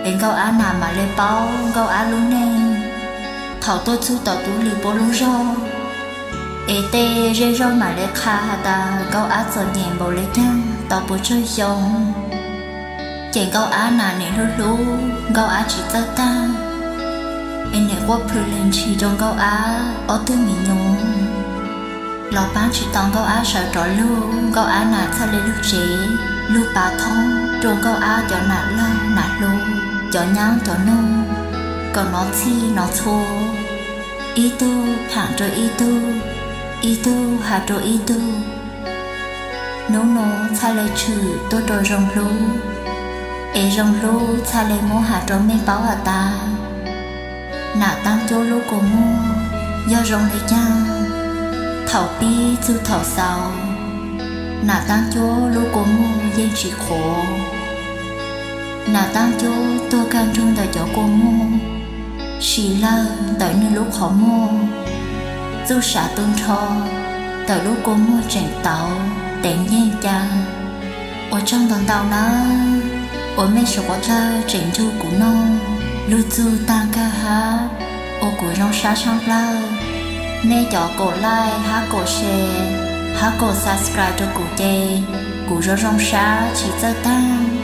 Es Nkauj Ab Nas mam li paub Nkauj Ab lub neej thaum tuaj txug tom tub hlis puab lub zog. Es tej zej zog mam li qha has tas Nkauj Ab txom nyem npaum li caag tau puas tsawg xyoo. Ces Nkauj Ab Nas nim hlub hlub Nkauj Ab tsis txawj tag, es nim quaj plhws lees ntshis rua Nkauj Ab ob tug mi nyuas los paab tsis tau Nkauj Ab sawv rov lug. Nkauj Ab Nas txhaj le lug tsev lug pav thoob rua Nkauj Ab cov nam laj nam hluas, cov nyab cov nuj, kom nov txhij nov txhua, ib tug phaam rua ib tug, ib tug has rua ib tug. Nub nua txhaj le tshwm tuaj rua Zoo Hlub, es Zoo Hlub txhaj le muab has rua mej paub has tas Nam Taab Cuab lub kua muag yog zoo le caag. Thaum pib txug thaum xaus, Nam Taab Cuab lub kua muag yeej tsis qhuav. Nam Taab Cuab tuag kag nrug ntawm cov kua muag, sis lawg ntawm nwg lub qhov muag, txuj sam tu nrho ntawm lub kua muag tseem tauv teev yeej ca. Ua tsaug ntau ntau nawb, uas mej suav dlawg tseem nrug kuv noog lug txug taag kag hab ua kuv zoo sab tshaaj plawg. Mej cov kaum like hab kaum share hab kaum subscribe rua kuv ces kuv zoo zoo sab tsis txawj taag.